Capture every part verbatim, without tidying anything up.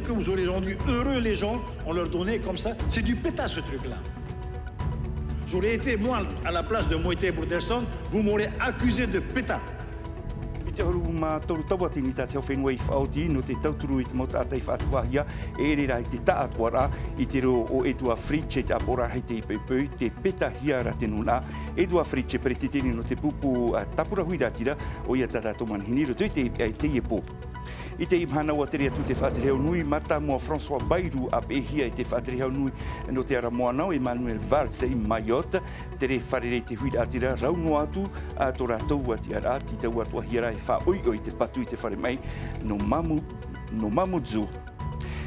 Que vous aurez rendu heureux les gens, on leur donnait comme ça, c'est du péta ce truc-là. J'aurais été, moi, à la place de Moetai Brotherson, vous m'aurez accusé de péta. I te ʻahuru mā toru tauatini tā te hau fenua i faʻaoti nō te tauturu i te mau taʻata i faʻatuhaʻahia, e ʻere rā i te taʻatoʻaraʻa, i te reo o Edouard Fritch, te ʻāpoʻoraʻa rahi tei poʻipoʻi, tē petahia ra te nūnaʻa. Edouard Fritch, peretiteni nō te pupu, ā, tāpura huiraʻatira, ʻoia tā tātou manihini i roto i te, i teie pō. I teie mahana ʻua tere atu te faʻaterehau nui mātāmua François Bayrou, ʻa peʻehia e te faʻaterehau nui nō te ara moana ʻo Emmanuel Valls i Mayotte. Tere fārerei te huiraʻatira rau noa atu, ā, tō rātou ʻatiʻaraʻa, tītau atoʻahia ra e faʻaʻoiʻoi te patu i te fare maʻi nō Mamu-, nō Mamoudzou.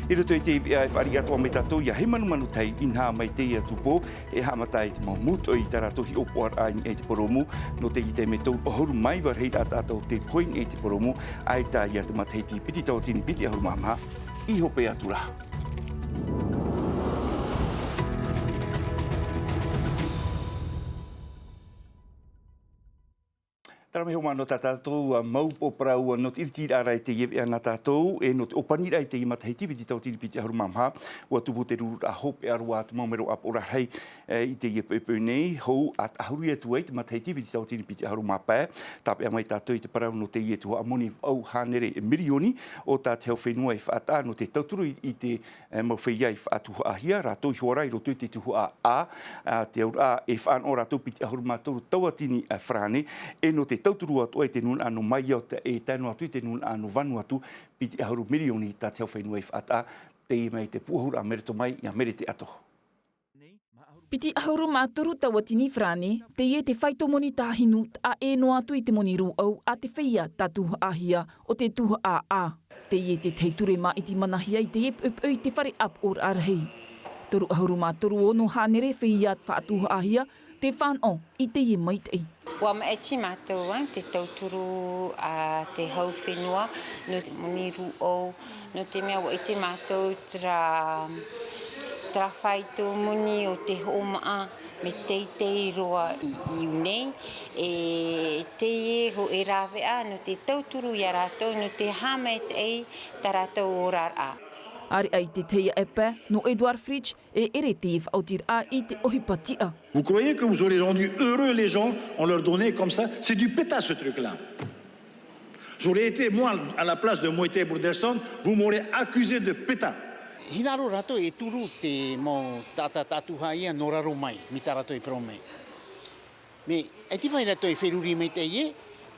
I roto i te veʻa e fāriʻi atoʻa mai tātou ia Hēmanumanu Tahi, inaha mai teie atu pō, e haʻamata i te mau mūtoʻi i tā rātou hiʻopoʻaraʻa i niʻa i te purōmu. Nō teie taime toru ʻahuru mā iva rahiraʻa tātou tē pohe i niʻa i te purōmu, ʻaita ia te matahiti piti tauatini piti ʻahuru mā maha i hope atu ra. Terā mai hoʻi mā nō tā tātou, ā, mau upoʻo parau, ā, nō te ʻiritiraʻa ra i teie veʻa nā tātou, e nō te ʻōpaniraʻa i teie matahiti piti tauatini piti ʻahuru mā maha, ʻua tupu te rururaʻa hopeʻa roa atu mau mero ʻāpoʻoraʻa rahi, ā, i teie poʻipoʻi nei, hou ʻa taʻahuri atu ai te matahiti piti tauatini piti ʻahuru mā pae, tāpeʻa mai tātou i te parau nō teie tuhaʻa moni vaʻu hānere mirioni, ʻo tā te hau fenua i faʻataʻa nō te tauturu i, i te e, mau feiā i faʻatuhaʻahia, rātou iho ā ra i roto i te tuhaʻa A, ā, te auraʻa e faʻanaho rātou piti ʻahuru mā toru tauatini, ā, farāne, e nō te tauturu atoʻa i te nūnaʻa nō Mayotte, e tae noa atu i te nūnaʻa nō Vanuatu, piti ʻahuru mirioni tā te hau fenua i faʻataʻa, teie mai te pūʻohuraʻa Mere Tomai ia Mere Teato. Piti ʻahuru mā toru tauatini farāne, teie te faito moni tāhinu taʻa ʻē noa atu i te moni rūʻau a te feiā tātuhaʻahia o te tuhaʻa A. Teie te tahi ture māʻiti manahia i teie poʻipoʻi i te fare ʻāpoʻoraʻa rahi. Toru ʻahuru mā toru ono hānere feiā faʻatuhaʻahia tē fānaʻo i teie maitaʻi. ʻUa maʻiti mātou ā te tauturu a te hau fenua nō te moni rūʻau, nō te mea ʻua ʻite mātou terā, terā faito moni o te hoʻomaʻa mea teitei roa i, i ʻō nei, e teie hōʻē rāveʻa nō te tauturu ia rātou, nō te haʻamaitaʻi tā rātou oraraʻa. ʻĀreʻa i te taiaʻe pae nō Edouard Fritch, e ʻere teie faʻaotiraʻa i te ʻohipa tiʻa. Vous croyez que vous aurez rendu heureux les gens, on leur donnait comme ça, c'est du péta ce truc-là. J'aurais été, moi, à la place de Moetai Brotherson, vous m'aurez accusé de péta. Hinaʻaro rātou e turu te mau taʻata tātuhaʻahia nō raro mai, mai tā rātou e parau mai. Mea ʻaita paʻi rātou e feruri maitaʻi ē,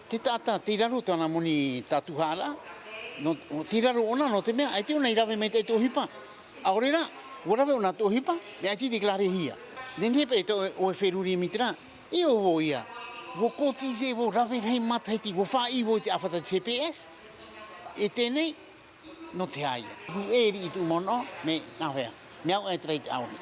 te taʻata tei raro tōna moni tātuhaʻaraʻa, nō, tei raro ʻōna nō te mea, ʻaita ʻōna i rave maitaʻi i tō ʻohipa. ʻAore rā, ʻua rave ʻōna tō ʻohipa, mea ʻaita i declarehia. Nehenehe paʻi tō ʻoe feruri mai terā, e ʻo vau ia. ʻUa cotiser, ʻua rave rahi matahiti, ʻua faʻaʻī vau i te ʻāfata te C P S. E teie nei, nō te aha ia? Hū ʻē riʻi tō ʻu manaʻo, mea nāhea? Mea au e terā i te ʻaore.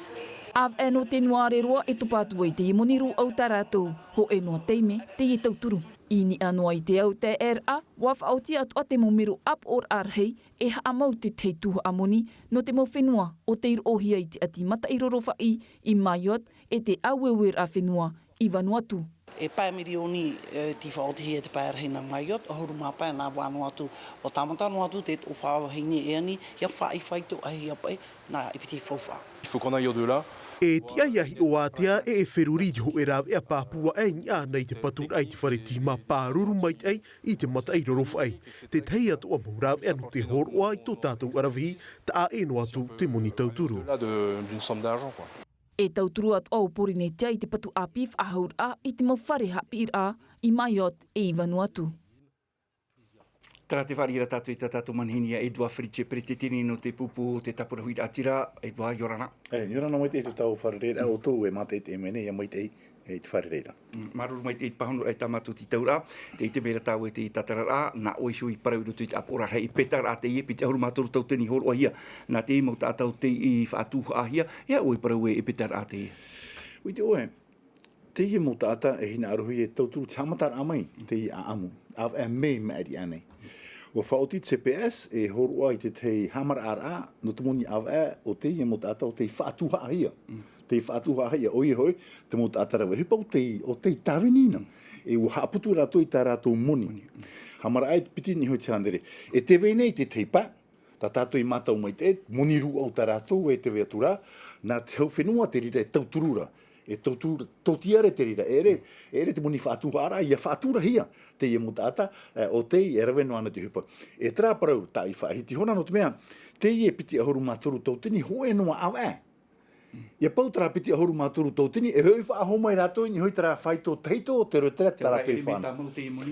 ʻĀvaʻe nō te nuare roa e topa atu ai teie moni rūʻau tā rātou, hōʻē noa taime teie tauturu. I niʻa noa i te au taeraʻa, ʻua faʻaoti atoʻa te mau mero ʻāpoʻoraʻa rahi e haʻamau te tahi tuhaʻa moni nō te mau fenua ʻo tei roʻohia i te ʻati mataʻi rorofaʻi i Mayotte e te aueueraʻa fenua i Vanuatu. E pae mirioni, e, tei faʻaotihia e te pae rahi nā Mayotte, ʻahuru mā pae nā vānoa atu, ʻua tāmata noa atu te toʻofaʻa vahine e ani, ia faʻaʻī faito ʻahia paʻi, nā i piti faufaʻa. Il faut qu'on aille au-delà. E tiʻa ia hiʻoaʻa ʻē e feruri i te hōʻē rāveʻa pāpū aʻe i niʻa aʻe i te paturaʻa i te fare tīma pāruru maitaʻi i te mataʻi rorofaʻi. Te tahi atoʻa mau rāveʻa nō te hōroʻa i tō tātou ʻaravihi, taʻa ʻē noa atu te moni tauturu. Au-delà de, d'une somme d'argent, quoi. E tauturu atoʻa ʻo Pōrīnetia i te patu ʻāpī faʻahouraʻa i te mau fare haʻapiʻiraʻa i Mayotte e i Vanuatu. Terā te fāriʻi ra tātou i tā tātou manihini ia Edouard Fritch, peretiteni nō te pupu o te tāpura huiraʻatira. Edouard, ʻia ora na. E, ʻia ora na maitaʻi i tō tāua fārereiraʻa, ʻoutou e mātaʻitaʻi mai nei, ʻia maitaʻi i te fārereiraʻa. Mm, māuruuru maitaʻi i te pāhonoraʻa i tā mātou tītauraʻa. Tē ʻite mai ra tāua i te tātararaʻa, nā ʻoe iho i parau i roto i te ʻāpoʻoraʻa rahi, e petaraʻa teie, piti ʻahuru mā toru tauatini hōroʻahia nā teie mau taʻata ʻo tei faʻatuhaʻahia, e aha ʻoe i parau ē, e petaraʻa teie? ʻUa ʻite ʻoe, teie mau taʻata e hinaʻarohia e tauturu te haʻamataraʻa mai, teie ʻāʻamu, ʻāvaʻe mea maʻiri aʻe nei. ʻUa faʻaoti te C P S e hōroʻa i te tahi haʻamaraʻaraʻa nō te moni ʻāvaʻe o teie mau taʻata ʻo tei faʻatuhaʻahia. Mm. Tei faʻatuhaʻahia, ʻoia hoʻi, te mau taʻata rave ʻohipa ʻo tei, ʻo tei tāvini na. E ʻua haʻaputu rātou i tā rātou moni. Moni. Haʻamaraʻa i te piti niʻa iho i te hānere. E tē vai nei te tahi pae, Tā tātou i mātau mai te moni rūʻau tā rātou e teve atu rā, nā te hau fenua te reira e tauturu ra, e tauturu, tōtiare te reira, e ʻere, e ʻere te moni faʻatuhaʻa rā, ia faʻaturahia teie mau taʻata, e, ʻo tei, e rave noa ana te ʻohipa. E terā parau, tā i faʻahiti hora nō te mea, teie piti ʻahuru mā toru tauatini, hōʻē noa ʻāvaʻe. Ia pau terā piti ʻahuru mā toru tauatini, e hoʻi faʻahou mai rātou i niʻa hoʻi terā faito tahito, te roa terā tā rātou i faʻana.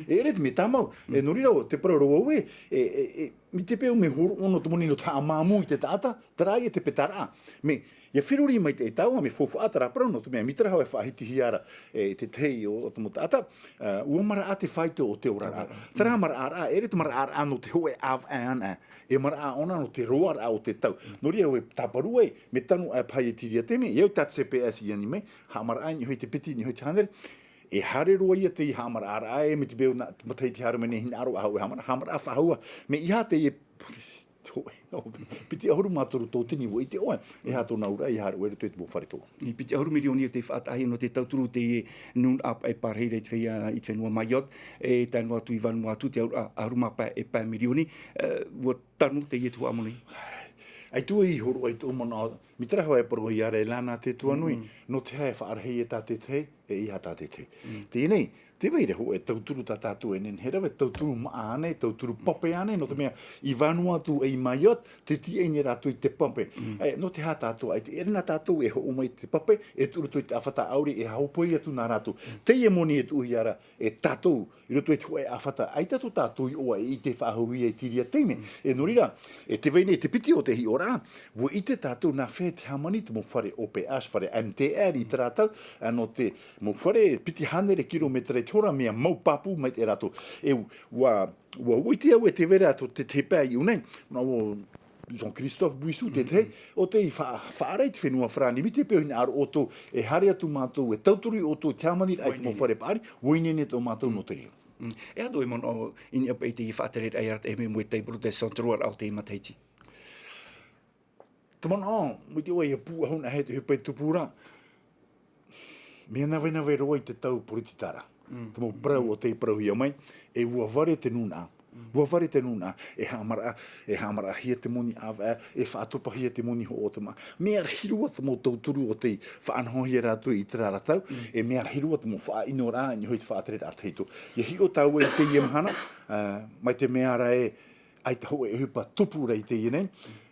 E ʻere te mea tāmau. E nō reira, te parau rā vau ē, e, e, e, mai te peu mea hōroʻa nō te moni nō te haʻamāmū i te taʻata, terā ia te petaraʻa. Mea, ia feruri mai te tāua, mea faufaʻa terā parau nō te mea, mai terā hoʻi e faʻahitihia ra, e, te tahi o, o te mau taʻata, ā, ʻua maraʻa te faito o te oraraʻa. Terā maraʻaraʻa, e ʻere te maraʻaraʻa nō te hōʻē ʻāvaʻe ana, e maraʻa ʻōna nō te roaraʻa o te tau. Nō reira, ʻoe tāparu ai, mea tano ʻā paha i te reira taime, e au tā te C P S i ani mai, haʻamaraʻa i niʻa hoʻi te piti, i niʻa hoʻi te hānere, e haere roa ia teie haʻamaraʻaraʻa, e mai te peu nā, matahiti haere mai nei hinaʻaro ʻaore haʻamaraʻa, haʻamaraʻa faʻahou ā. Mea ʻeiaha teie, piti ʻahuru mā toru tauatini ʻua ʻite ʻoe, e aha tōna auraʻa, e haere ʻoe i roto i te mau fare toa. E piti ʻahuru mirioni o te faʻataʻahia nō te tauturu teie nūnaʻa e pārahi ra i te fenua, i te fenua Mayotte, e tae noa atu i Vanuatu te auraʻa ʻahuru mā pae, e pae mirioni, e, ʻua tanu teie tuhaʻa moni. ʻAita i hōroʻa i tōʻu manaʻo, mai terā hoʻi e parauhia ra e Lana Te Tuanui, nō te aha e faʻarahi e tā te tahi, e ʻeiaha tā te tahi. Teie nei, tē vai ra hōʻē tauturu tā tātou e nehenehe e rave, tauturu māʻa ānei, tauturu pape ānei, nō te mea, i Vanuatu e i Mayotte, tē tīaʻi nei rātou i te pape. E, nō te aha tātou, ʻaita e ʻere nā tātou e hoʻo mai te pape, e tuʻu i roto i te ʻāfata ʻaore, e haʻahopohia atu nā rātou. Teie moni e tuʻuhia ra, e tātou, i roto i te hōʻē ʻāfata, ʻaita tō tātou iʻoa e ʻite faʻahouhia i te reira taime. E nō reira, e tē vai nei te piti o te hiʻoraʻa, ʻua ʻite tātou nā hea te hāmani te mau fare O P H, fare M T R i terā tau, ā, nō te mau fare piti hānere kirometera i te hora, mea mau pāpū mai te rātou. E ʻua, ʻua, ʻua ʻite au e tē vai ra tō te, te pae i ʻō nei, nā ʻō Jean-Christophe Bouissou, te tahi, ʻo tei fa-, faʻaara i te fenua Farāni, mai te peu hinaʻaro ʻoutou, e haere atu mātou, e tauturu ia ʻoutou i te hāmaniraʻa i te mau fare paʻari, ʻua ineine tō mātou nō te reira. Mm. E aha tō ʻoe manaʻo i niʻa paʻi i teie faʻatereraʻa i arataʻi mai e te Broadcasting Centre o te matahiti? Te manaʻo, mai te ʻoe ia pūʻohu nā hea te ʻohipa e tupu ra, mea navenave roa i te tau poritita ra. Te mau parau o tei parauhia mai, e ʻua vare te nūnaʻa. ʻUa vare te nūnaʻa, e haʻamaraʻa, e haʻamaraʻahia te moni ʻāvaʻe, e faʻatopahia te moni hoʻo o te māʻa. Mea rahi roa te mau tauturu o tei faʻanahohia rātou i terā ra tau, e mea rahi roa te mau faʻaʻinoraʻa i niʻa hoʻi te faʻatereraʻa tahito. Ia hiʻo tāua i teie mahana, ā, mai te mea ra ē, ʻaita hōʻē ʻohipa tupu ra i teie nei,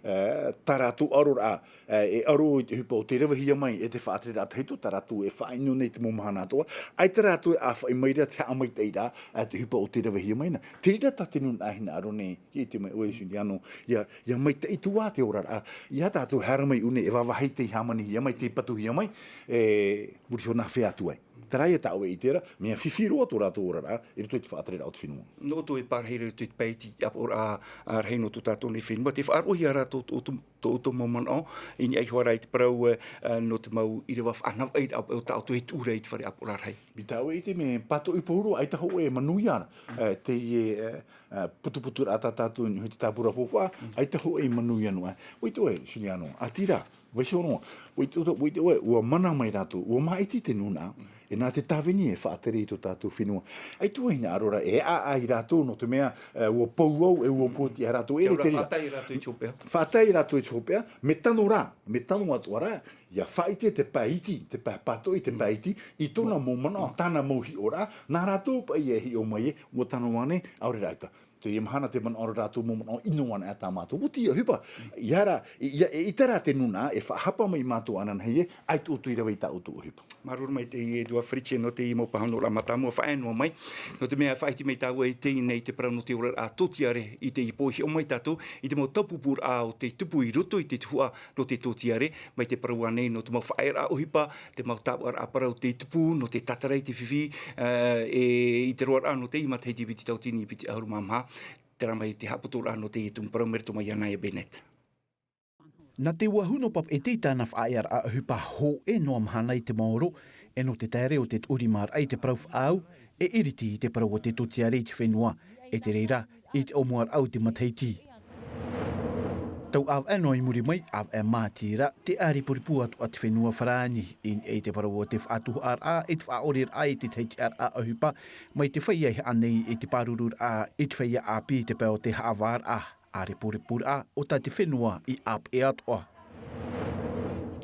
ā, tā rātou ʻaroraʻa, ā, e ʻaro i te ʻohipa o tei ravehia mai e te faʻatereraʻa tahito, tā rātou e faʻaʻino nei te mau mahana atoʻa, ʻaita rātou e ʻāfaʻi mai ra te haʻamaitaʻiraʻa, ā, te ʻohipa o tei ravehia mai na. Te reira tā te nūnaʻa hinaʻaro nei, ia ʻite mai ʻoe Juliano, ia, ia maitaʻi atu ā te oraraʻa, ia tātou e haere mai i ʻō nei, e vāvāhi tei hāmanihia mai, tei patuhia mai, e, muri iho nā hea atu ai. Terā ia tāʻu e ʻite ra, mea fifi roa tō rātou oraraʻa, i roto i te faʻatereraʻa o te fenua. Nō ʻoutou e pārahi ra i roto i te pae iti ʻāpoʻoraʻa, ā, rahi nō tō tātou nei fenua, tē faʻaroʻohia ra tō, tō, tō, tō ʻoutou mau manaʻo, i niʻa iho ā ra i te parau, ā, nō te mau ʻīrava faʻanavaʻiraʻa o tā ʻoutou e tuʻu ra i te fare ʻāpoʻoraʻa rahi. Mai tāʻu e ʻite mea pātoʻi pauroa, ʻaita hōʻē e manuia ra, ā, teie, ā, ā, putuputuraʻa tā tātou i niʻa hoʻi te tāpura faufaʻa, ʻaita hōʻē e manuia noa. ʻUa ʻite ʻoe, Juliano, ʻaita rā, vaiiho noa, ʻua ʻite ʻoe, ʻua ʻite ʻoe, ʻua mana mai rātou, ʻua māʻiti te nūnaʻa, e nā te tāvini e faʻatere i tō tātou fenua. ʻAita hōʻē hinaʻaro ra, e ʻāʻai rātou nō te mea, ā, ʻua pou au, e ʻua pou atu ia rātou, e te reira. Faʻatae rātou i te hopeʻa. Faʻatae rātou i te hopeʻa, mea tano rā, mea tano atoʻa rā, ia faʻaʻite te pae iti, te pae pātoʻi, te pae iti, i tōna mau manaʻo, tāna mau hiʻoraʻa, nā rātou paʻi e hiʻo mai ē, ʻua tano ānei, ʻaore rā ʻaita. Teie mahana te manaʻo ra rātou mau manaʻo ʻino ana ā tā mātou. ʻUa oti ia ʻohipa, ia rā, ia, e ʻita rā te nūnaʻa, e faʻahapa mai mātou ananahi ē, ʻaita ʻoutou i rave i tā ʻoutou ʻohipa. Māuruuru maitaʻi e Edouard Fritch nō teie mau pāhonoraʻa mātāmua faʻaea noa mai. Nō te mea faʻahiti mai tāua i teie nei te parau nō te oraraʻa tōtiare i teie pō, hiʻo mai tātou i te mau taupupūraʻa o tei tupu i roto i te tuhaʻa nō te tōtiare, mai te parau ānei nō te mau faʻaearaʻa ʻohipa, te mau tāvaʻaraʻa parau tei tupu nō te tātara i te fifi, ā, e, i te roaraʻa nō teie matahiti piti tauatini piti ʻahuru mā maha, terā mai te haʻaputuputuaraʻa nō teie tumu parau, mai roto mai iāna e Bennett. Nā te ua huno papeʻete i tāna faʻaearaʻa ʻohipa hōʻē noa mahana i te maoro, e nō te taere o te tuʻurimaraʻa i te parau faʻaau, e iriti i te parau o te tōtiare i te fenua, e te reira, i te ʻōmuaraʻa o te matahiti. Tau ʻāvaʻe noa i muri mai, ʻāvaʻe mātira, te ʻāripuaripu atu a te fenua Farāni, i niʻa i te parau o te faʻatuhaʻaraʻa, i te faʻaʻoreraʻa, i te tahi tiʻaraʻa ʻohipa, mai te feiā i haʻa nei, i te pārururaʻa, i te feiā ʻāpī, i te pae o te haʻavāraʻa. ʻĀrepurepu rā o tā te fenua i ʻāpeʻe atoʻa.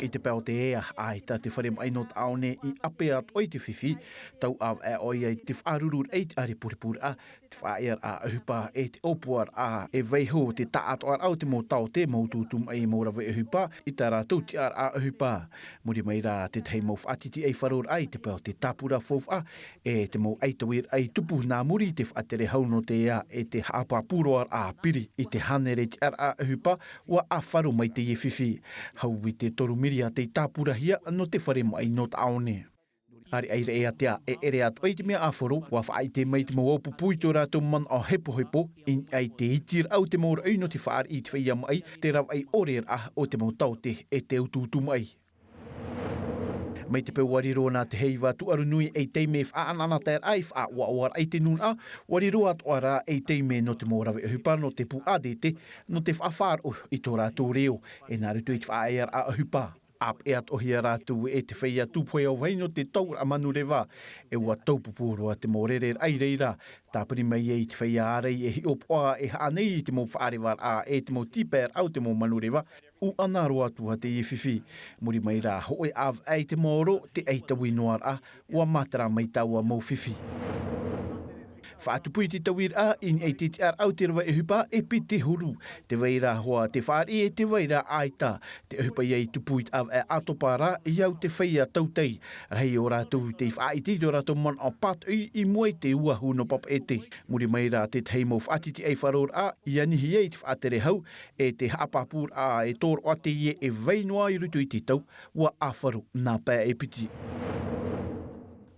I te pae o te ea, ʻaita te fare maʻi nō Taʻaone i ʻāpeʻe atoʻa i te fifi, tau ʻāvaʻe ʻoia i te faʻaruru raʻa i te ʻārepurepu rā, te faʻaʻearaʻa ʻohipa e te ʻōpuaraʻa e vaiiho te taʻatoʻaraʻa o te mau taote, mau tūtū maʻi, mau rave ʻohipa i tā rātou tiʻaraʻa ʻohipa. Muri mai rā tētahi mau faʻatitiʻaifaroraʻa i te pae o te tāpura faufaʻa, e te mau ʻaitauiraʻa i tupu nā muri i te faʻatere hau nō te ea e te haʻapāpū roa raʻa piri i te hānere tiʻaraʻa ʻohipa, ua ʻāfaro mai teie fifi. Hau i te toru miria tei tāpurahia nō te fare maʻi nō Taʻaone. ʻĀreʻa i reʻe atu ā, e ʻere atoʻa i te mea ʻāfaro, ua faʻaʻite mai te mau ʻāpōpō i tō rātou manaʻo hepohepo i niʻa i te itiraʻa o te mau raʻi nō te fāriʻi i te feiā maʻi, te ravaʻi ʻore raʻa o te mau taote e te utuutu maʻi. Mai te peu ua riro nā te heiva tūʻaro nui ei taime faʻaʻanaʻanataeraʻa i faʻaʻoaʻoaraʻa i te nūnaʻa, ua riro atoʻa rā ei taime nō te mau rave ʻohipa nō te pū ʻĀdete, nō te faʻafaʻaroʻo i tō rātou reo, e nā roto i te faʻaʻearaʻa ʻohipa. ʻĀpeʻe atoʻahia rātou e te feiā tūpohe ʻāvahi nō te tauraʻa manureva, e ua taupupū roa te mau rereraʻa i reira, tāpiri mai ai te feiā ārai e hiʻopoʻa e haʻa nei i te mau faʻarevaraʻa e te mau tīpaeraʻa o te mau manureva, ʻuʻana roa atu ā teie fifi. Muri mai rā, hōʻē ʻāvaʻe i te maoro, te ʻaitaui noa raʻa, ua matara mai taua mau fifi. Faʻatupu i te tauiraʻa i niʻa i te tiʻaraʻa o te rave ʻohipa e piti huru, tē vai ra hoʻi te fāriʻi e tē vai ra ʻaita. Te ʻohipa ia i tupu i te ʻāvaʻe ʻātopa ra, i au te feiā tautai, rahi o rātou tei faʻaʻite i tō rātou manaʻo pātoʻi i mua i te ua hū nō Papeʻete. Muri mai rā tētahi mau faʻatitiʻaifaroraʻa, i anihia i te faʻatere hau, e te haʻapāpūraʻa e tōroʻa teie e vai noa i roto i te tau, ua ʻāfaro nā pae e piti.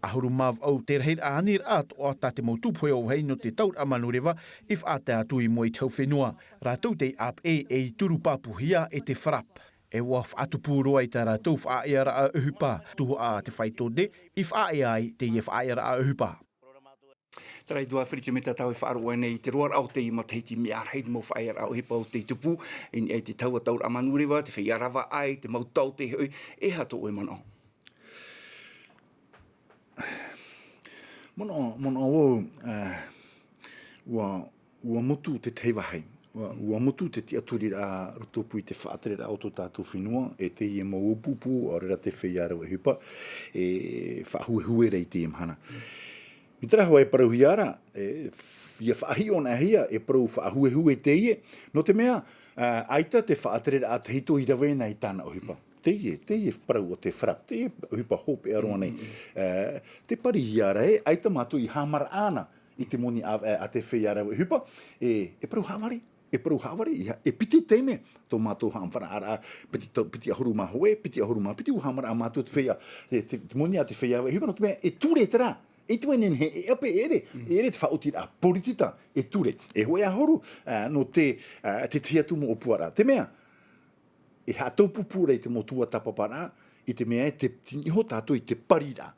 ʻAhuru mā vaʻu te rahiraʻa aniraʻa atoʻa tā te mau tūpohe ʻāvahi nō te tauraʻa manureva i faʻatae atu i mua i te hau fenua, rātou tei ʻāpeʻe ei turu pāpūhia e te FRAP. E ua faʻatupu roa i tā rātou faʻaʻearaʻa ʻohipa, tuhaʻa te faito de, i faʻaʻea ai teie faʻaʻearaʻa ʻohipa. Terā e te ʻua Firitimeta tāʻu e faʻaroʻo nei i te roaraʻa o teie matahiti, mea rahi te mau faʻaʻearaʻa ʻohipa o tei tupu i niʻa i te taua tauraʻa manureva, te feiā ravaʻai, te mau taote hoʻi, e aha tō ʻoe manaʻo? Manaʻo, manaʻo vau, ā, ua, ua motu tētahi vāhi. Ua, ua motu te tiʻaturiraʻa roto pū i te faʻatereraʻa o tō tātou fenua, e teie mau ʻōpūpū, ʻaore rā te feiā rave ʻohipa, e faʻahuehue ra i teie mahana. Mai terā hoʻi e parauhia ra, e, f-, ia faʻahiʻohia, e parau faʻahuehue teie, nō te mea, ā, ʻaita te faʻatereraʻa tahito i rave na i tāna ʻohipa. Teie, teie parau o te FRAP, teie ʻohipa hopeʻa roa nei. Ā, tē parihia ra ē, ʻaita mātou i haʻamaraʻa na i te moni ʻāvaʻe a te feiā rave ʻohipa, e, e parau haʻavare, e parau haʻavare, e, e piti taime, tō mātou haʻamaraʻaraʻa, piti tau, piti ʻahuru mā hōʻē, piti ʻahuru mā piti, ʻua haʻamaraʻa mātou te feiā, e, te, te moni a te feiā rave ʻohipa, nō te mea, e ture terā, e te vai nehenehe, e ʻape, e ʻere, e ʻere te faʻaotiraʻa poritita, e ture. E hōʻē ʻahuru, ā, nō te, ā, te tahi atu mau ʻōpuaraʻa. Te mea, e haʻataupupū ra i te mau tuatāpaparaʻa, i te mea e te, tei niʻa iho tātou i te pariraʻa.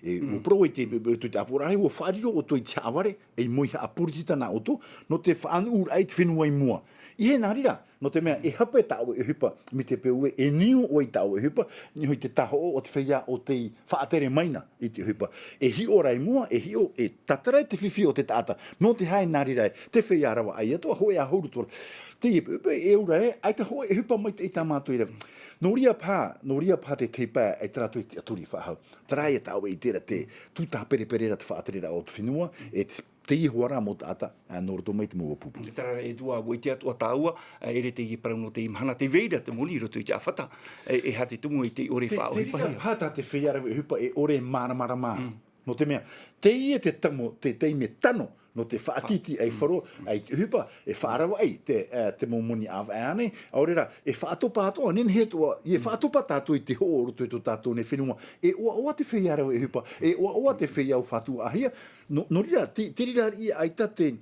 E, ʻua parau i te, i roto i te ʻāpoʻoraʻa, ʻua faʻariro ʻoutou i te haʻavare, ei moni haʻaporitita nā ʻoutou, nō te faʻanuʻuraʻa i te fenua i mua. ʻEiaha nā reira, nō te mea e hape tā ʻoe ʻohipa, mai te peu ē, e niu ʻoe i tā ʻoe ʻohipa, niʻa iho i te tāhoʻo o te feiā ʻo tei faʻatere mai na i te ʻohipa. E hiʻo ra i mua, e hiʻo, e tātara i te fifi o te taʻata. Nō te aha nā reira ē, te feiā ravaʻai atoʻa, hōʻē ʻahuru atu ra. Teie, e, e, e ʻaore rā ē, ʻaita hōʻē ʻohipa maitaʻi tā mātou i rave. Nō reira paha, nō reira paha te, te pae, e terā atu i te tiʻaturi faʻahou. Terā ia tāʻu e ʻite ra te, tū tāperepereraʻa te faʻatereraʻa o te fenua, e te, teie hoʻi rā mau taʻata, ā, nō roto mai te mau ʻōpūpū. Terā e tuʻu, ʻua ʻite atoʻa tāua, ā, e ʻere teie parau nō teie mahana, tē vai ra te moni i roto i te ʻāfata, e, e aha te tumu i te ʻore faʻaʻohipahia. Te, te reira paha tā te feiā rave ʻohipa e ʻore e māramarama. Nō te mea, teie te tamo, te taime tano, nō te faʻatītīʻaifaro, ā, i te ʻohipa, e faʻaravaʻai, te, ā, te mau moni ʻāvaʻe ānei, ʻaore rā, e faʻatopa atoʻa, nehenehe atoʻa, e faʻatopa tātou i te hoʻo o roto i tō tātou nei fenua, e ʻoaʻoa te feiā rave ʻohipa, e ʻoaʻoa te feiā ʻua fātuʻahia, nō, nō reira, te, te reira ia ʻaita te,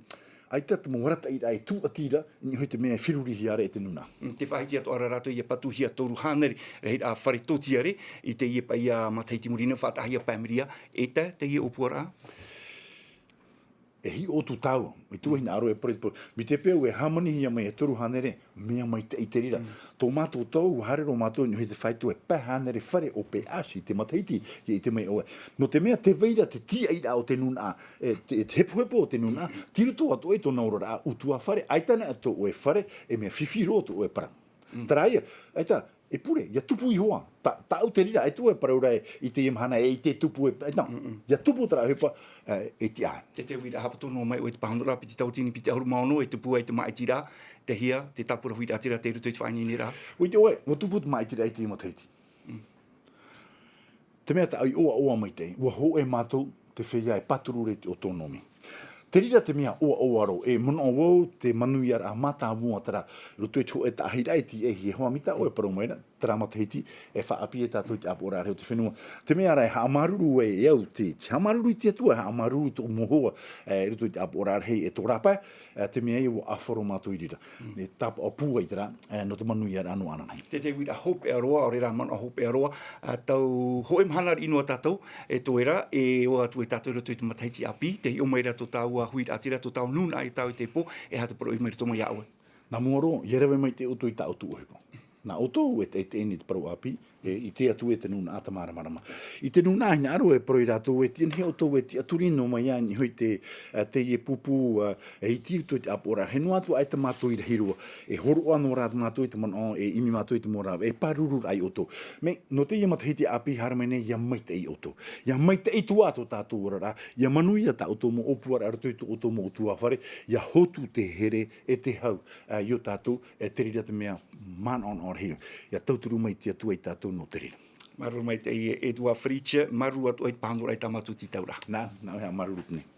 ʻaita te mau arataʻiraʻa e tūʻati ra, i niʻa iho i te mea e ferurihia ra e te nūnaʻa. Mm, tē faʻahiti atoʻa ra rātou ia patuhia toru hānere, rahiraʻa fare tōtiare, i teie paʻi matahiti muri nei, faʻataʻahia pae miria, e tae teie ʻōpuaraʻa? E hiʻo atu tāua, i tuahine aro e pare, pare. Mai te peu e hāmanihia mai e toru hānere, mea maitaʻi te reira. Tō mātou tau, ua haere roa mātou i niʻa i te fāito e pae hānere fare o Peʻasi, te matahiti, ia ʻite mai ʻoe. Nō te mea te vai ra te tīaʻiraʻa o te nūnaʻa, e, te, te hepohepo o te nūnaʻa, tei roto atoʻa i tōna oraraʻa ʻutuāfare, ʻaita anaʻe tō ʻoe fare, e mea fifi roa tō ʻoe parau. Terā ia, ʻaita, e pure, ia tupu iho ā. Ta, taʻu te reira, e tuʻu e parau ra e, i teie mahana, e, i te tupu e, e, no. Ia tupu terā ʻohipa, e, e tiʻa. Te, te uiraʻa haʻapaʻo noa mai ʻoe i te pāhonoraʻa piti tauatini piti ʻahuru mā ono, e tupu ai te māʻitiraʻa, te hia, te tāpura huiraʻatira tei roto i te faʻaineineraʻa. ʻUa ʻite ʻoe, ʻua tupu te māʻitiraʻa i teie matahiti. Te mea tāʻu i ʻoaʻoa maitaʻi, ʻua hōʻē mātou, te feiā e pāturu ra i te ʻōtōnomi. Te reira te mea ʻoaʻoa roa, e manaʻo vau te manuiaraʻa mātāmua terā, i roto i te hōʻē taʻahiraʻa e tīaʻi e hoa mai tā ʻoe e parau mai ra, terā matahiti, e faʻaʻāpī e tātou i te ʻāpoʻoraʻa rahi o te fenua. Te mea ra e haʻamāuruuru e, e au te, te haʻamāuruuru i te Atua, e haʻamāuruuru i tōʻu mau hoa, e, i roto i te ʻāpoʻoraʻa rahi e tō rāpae, e, te mea ia ʻua ʻāfaro mātou i reira. E tāpaʻo pūai terā, e, nō te manuiaraʻa nō ananahi. Te, te uiraʻa hopeʻa roa, ʻaore rā manaʻo hopeʻa roa, ā, tau hōʻē mahana riʻi noa tātou, e toe ra, e ʻoaʻoa atu e tātou i roto i te matahiti ʻāpī, tē hiʻo mai ra tō tāua huiraʻatira, tō tāua nūnaʻa ia tāua i teie pō, e aha te poroʻi mai roto mai iā ʻoe. Nā mua roa, ʻia rave mai te ʻoutou i tā ʻoutou ʻohipa. Nā ʻoutou e te, e te, e te parau ʻāpī, e, ʻite atu e te nūnaʻa te māramarama. I te nūnaʻa hinaʻaro e parau iā rātou e tiʻa nei ʻoutou e tiʻaturi noa mai ā i niʻa i te, ā, teie pūpū, ā, e iti i roto i te ʻāpoʻoraʻa. He noa atu ʻaita mātou i rahi roa. E hōroʻa noa rā mātou i te manaʻo, e ʻimi mātou i te mau rāveʻa, e pāruru rā iā ʻoutou. Mai, nō teie matahiti ʻāpī haere mai nei, ʻia maitaʻi ʻoutou. ʻIa maitaʻi atu ā tō tātou oraraʻa, ʻia manuia tā ʻoutou mau ʻōpuaraʻa i roto i tō ʻoutou mau ʻutuāfare, ʻia hotu te here e te hau, ā, i ō tātou, e te reira te mea manaʻonaʻo rahi. ʻIa tauturu mai te Atua iā tātou nō te reira. Māuruuru maitaʻi e Edouard Fritch, māuruuru atu i te pāhonoraʻa i tā mātou tītauraʻa. Nā, nā, ʻoe haʻamāuruuru nei.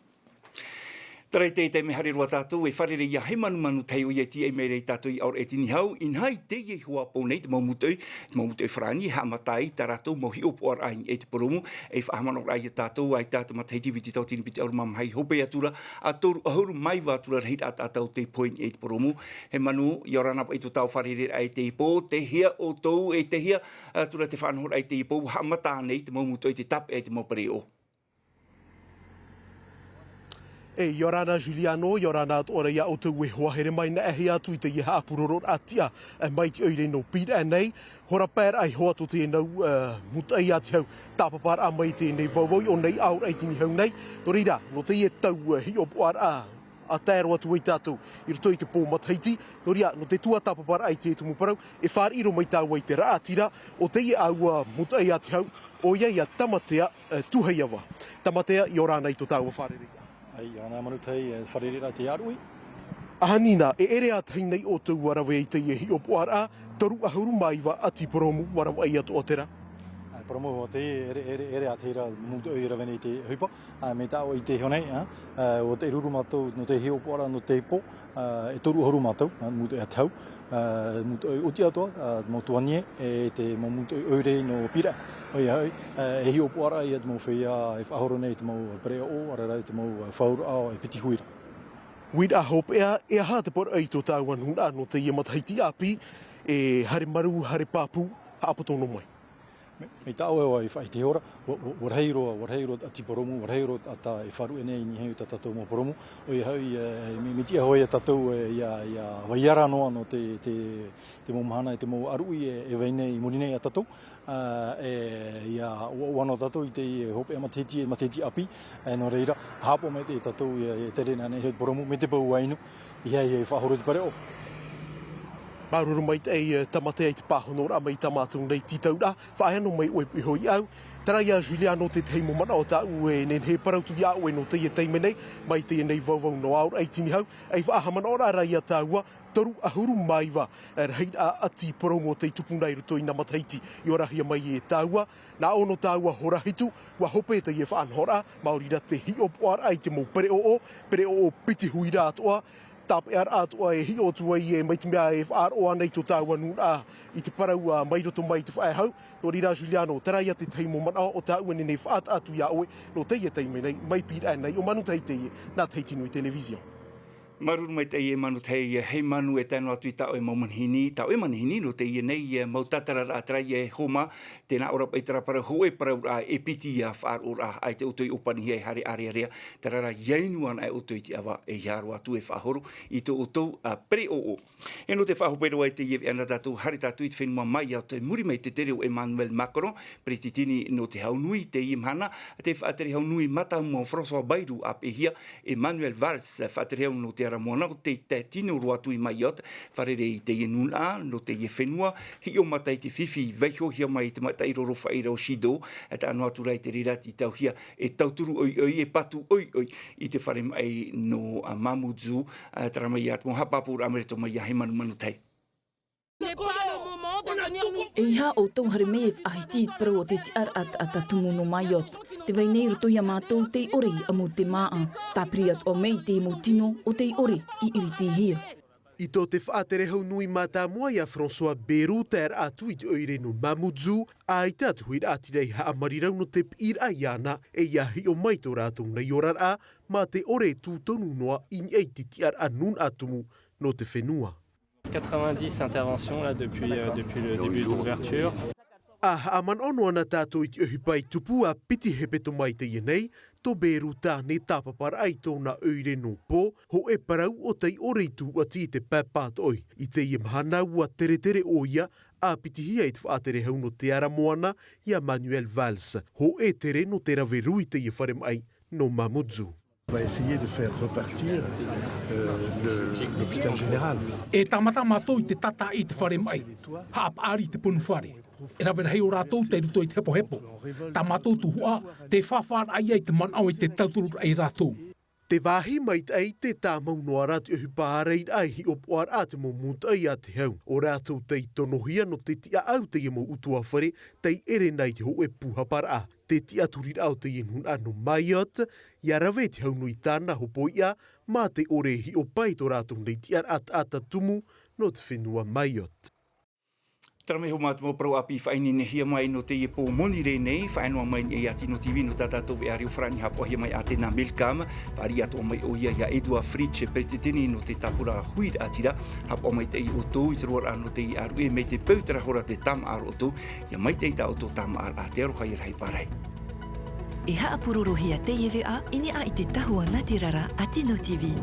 Terā ia te, te mea haere roa tātou, e fārerei iā Hemanumanu Tahi, ʻoia e tīaʻi mai ra iā tātou i Aoraʻi Tinihau, inaha i teie iho ā pō nei, te mau mūtoʻi, te mau mūtoʻi farāni, e haʻamata ai tā rātou mau hiʻopoʻaraʻa i niʻa i te poromu, e faʻahaʻamanaʻoraʻa iā tātou, ʻaita te matahiti piti tauatini piti ʻahuru mā maha i hope atu ra, ā, toru ʻahuru mā iva atu ra rahiraʻa tātou tei pohe i niʻa i te poromu. Hemanu, ʻia ora na paʻi tō tāua fārereiraʻa i teie pō, tei hea ʻoutou, e tei hea atu ra te faʻanahoraʻa i teie pō, ʻua haʻamata ānei te mau mūtoʻi tei tāpeʻa i te mau pereʻoʻo. E, ʻia ora na Juliano, ʻia ora na atoʻa ra iā ʻoutou e hoa here mai, nā ʻoe e haere atu i teie haʻapurororaʻa tiʻa, e, mai te ʻoire nō Pīraʻe nei, hora pae ra iho atu teie nau, e, mūtoʻi ʻati hau, tāpaparaʻa mai teie nei vauvau, i ʻō nei Aoraʻi Tinihau nei, nō reira, nō teie tau, e, hiʻopoʻaraʻa, ʻa tae roa atu ai tātou, i roto i te pō matahiti, nō reira, nō te tuatāpaparaʻa i te tumu parau, e fāriʻi roa mai tāua i te raʻatira, o teie ʻāua mūtoʻi ʻati hau, ʻoia ia Tamatea, e, Tuheiava. Tamatea, ʻia ora na i tō tāua fārereiraʻa. ʻAi, ʻia ora na Manu Tahi, e, fārereiraʻa te ʻāruʻi. ʻAhani nā, e ʻere ā tahi nei ʻoutou ʻua rave i teie hiʻopoʻaraʻa, toru ʻahuru mā iva ʻati poromu, ʻua ravaʻai atoʻa terā. ʻAi, poromu, ʻo te ʻere, ʻere, ʻere ā tahi ra mūtoʻi e rave nei te ʻohipa. Ā, mai tā ʻoe i ʻite iho nei, ā, ā, ʻua taʻiruru mātou nō te hiʻopoʻaraʻa nō te pō, ā, e toru ʻahuru mātou, ā, mūtoʻi ʻati hau, ā, mūtoʻi ʻoti atoʻa, ā, mau tuahine, e te mau mūtoʻi ʻoire nō Pīraʻe. ʻOia hoʻi, ā, e hiʻopoʻaraʻa ia te mau feiā e faʻahoro nei i te mau pereʻoʻo, ʻaore rā i te mau, ā, fauraʻa e piti huira. Uiraʻa hopeʻa, e aha te poroʻi i tō tāua nūnaʻa nō teie matahiti ʻāpī, e Haremaru, Harepāpū, haʻapoto noa mai. Mai, mai tā ʻoe ʻoe i faʻaʻite iho ra, ʻua, ʻua, ʻua rahi roa, ʻua rahi roa te ʻati poromu, ʻua rahi roa te ʻata e faʻaruʻe nei i niʻa i tā tātou mau poromu, ʻoia hoʻi, e, mea, mea tiʻa hoʻi ia tātou, e, ʻia, ʻia vai ra noa nō te, te, te mau mahana, e te mau ʻāruʻi, e, e vai nei i muri nei iā tātou, ā, e, ʻia ʻoaʻoa noa tātou i te, e, hopeʻa matahiti, e matahiti ʻāpī, e, nō reira, haʻapaʻo maitaʻi tātou, e, e tere anaʻe i te poromu, mai te peu ʻua inu, ʻeiaha e faʻahoro te pereʻoʻo. Māuruuru maitaʻi, e, Tamatea i te pāhonoraʻa mai tā mātou nei tītauraʻa, faʻaea noa mai ʻoe iho iāʻu. Terā ia Juliano te tahi mau manaʻo tāʻu e nehenehe e parau atu iā ʻoe nō teie taime nei, mai teie nei vauvau nō Aoraʻi Tinihau, ʻei faʻahaʻamanaʻoraʻa ra iā tāua, toru ʻahuru mā iva, e, rahiraʻa ʻati poromu tei tupu na i roto i nā matahiti i orahia mai e tāua, nā ʻō nō tāua hora hitu, ʻua hope teie faʻanahoraʻa, maori rā te hiʻopoʻaraʻa i te mau pereʻoʻo, pereʻoʻo piti huira atoʻa, tāpeʻaraʻa atoʻa e hiʻo atu ai e mai te mea e faʻaroʻo ana i tō tāua nūnaʻa i te parau, ā, mai roto mai i te faʻehau. Nō reira, Juliano, terā ia te tahi mau manaʻo o tāʻu e nehenehe e faʻataʻa atu iā ʻoe, nō teie taime nei, mai Pīraʻe nei, ʻo Manu Tahi teie, nā Tahiti Nui Television. Māuruuru maitaʻi e Manu Tahi, e Manu, e tae noa atu i tā ʻoe mau manihini, tā ʻoe manihini nō teie nei mau tātararaʻa, terā ia e homa, tēnā ʻō ra paʻi terā parau, hōʻē parauraʻa e piti ia faʻaroʻoraʻa, ʻaita ʻoutou i ʻōpanihia e haere ʻārearea, terā rā, ʻia inu anaʻe ʻoutou i te ʻava, ʻeiaha roa atu e faʻahoro i tō ʻoutou pereʻoʻo. E nō te faʻahope roa i teie veʻa nā tātou, haere tātou i te fenua Mayotte, i muri mai i te tere o Emmanuel Macron, peretiteni nō te hau nui i teie mahana, te faʻatere hau nui mātāmua o François Bayrou, ʻāpeʻehia e Manuel Valls, faʻatere hau nō te ara moana, ʻo tei tae tino roa atu i Mayotte, fārerei i teie nūnaʻa nō teie fenua, hiʻo mata i te fifi, vaihohia mai i te maitaʻi roro faʻaʻīrā o Chido, e tae noa atu rā i te reira tei tauhia e tauturu ʻoiʻoi, e patu ʻoiʻoi i te fare maʻi nō, ā, Mamoudzou, ā, terā mai ā te mau haʻapāpūraʻa mai roto mai ia Hemanu Manutahi. ʻEiaha ʻoutou haere mai e faʻahiti i te parau o te tiʻaraʻa taʻata tumu nō Mayotte. Tē vai nei i roto ia mātou tei ʻore i ʻamu te māʻa. Tāpiri atoʻa mai i te mau tino ʻo tei ʻore i ʻiritihia. I tō te faʻatere hau nui mātāmua ia François Bayrou taeraʻa atu i te ʻoire nō Mamoudzou, ʻaita atu hoʻi rā te reira haʻamarirau nō te piʻiraʻa iāna, e ʻia hiʻo mai tō rātou nei oraraʻa, mā te ʻore tū tonu noa i niʻa i te tiʻaraʻa nūnaʻa tumu nō te fenua. Quatre-vingt-dix interventions là depuis, euh, depuis le début de l'ouverture. ʻA haʻamanaʻo noa na tātou i te ʻohipa i tupu ā piti hepetoma i teie nei, tō Bayrou tāne tāpaparaʻa i tōna ʻoire nō pō, hōʻē parau ʻo tei ʻore i tūʻati i te pae pātoʻi. I teie mahana ʻua teretere ʻoia, ʻa pitihia i te faʻatere hau nō te ara moana ia Manuel Valls, hōʻē tere nō te rave rū i teie fare maʻi nō Mamoudzou. On va essayer de faire repartir, euh, le, l'hôpital général. E tāmata mātou i te tātaʻi i te fare maʻi, haʻapaʻari i te punu fare. E rave rahi ō rātou tei roto i te hepohepo. Tā mātou tuhaʻa, tē fāfāraʻa ia i te manaʻo i te tautururaʻa ia rātou. Te vāhi maitaʻi, tē tāmau noa rā te ʻohipa ārairaʻa e hiʻopoʻaraʻa te mau mūtoʻi a te hau. ʻO rātou tei tonohia nō te tiʻaʻau teie mau ʻutuāfare tei ʻere nei i te hōʻē pūhaparaʻa. Te tiʻaturiraʻa o teie nūnaʻa nō Mayotte, ʻia rave te hau nui tāna hopoiʻa, mā te ʻore e hiʻo paʻi tō rātou nei tiʻaraʻa taʻata tumu nō te fenua Mayotte. Terā mai hoʻi te mau parau ʻāpī faʻaineinehia mai nō teie pō moni rē nei, faʻaea noa mai nei ia Tino TV nō tā tātou veʻa reo farāni haʻapaʻohia mai Athéna Milcam, fāriʻi atoʻa mai ʻoia ia Édouard Fritch, peretiteni nō te tāpura huiraʻatira, haʻapaʻo maitaʻi ʻoutou i te roaraʻa nō teie ʻāruʻe, mai te peu terā hora tē tāmāʻa ra ʻoutou, ʻia maitaʻi tā ʻoutou tāmāʻaraʻa, te aroha ʻia rahi pārahi. E haʻapurorohia teie veʻa i niʻa i te tahua nātirara a Tino TV.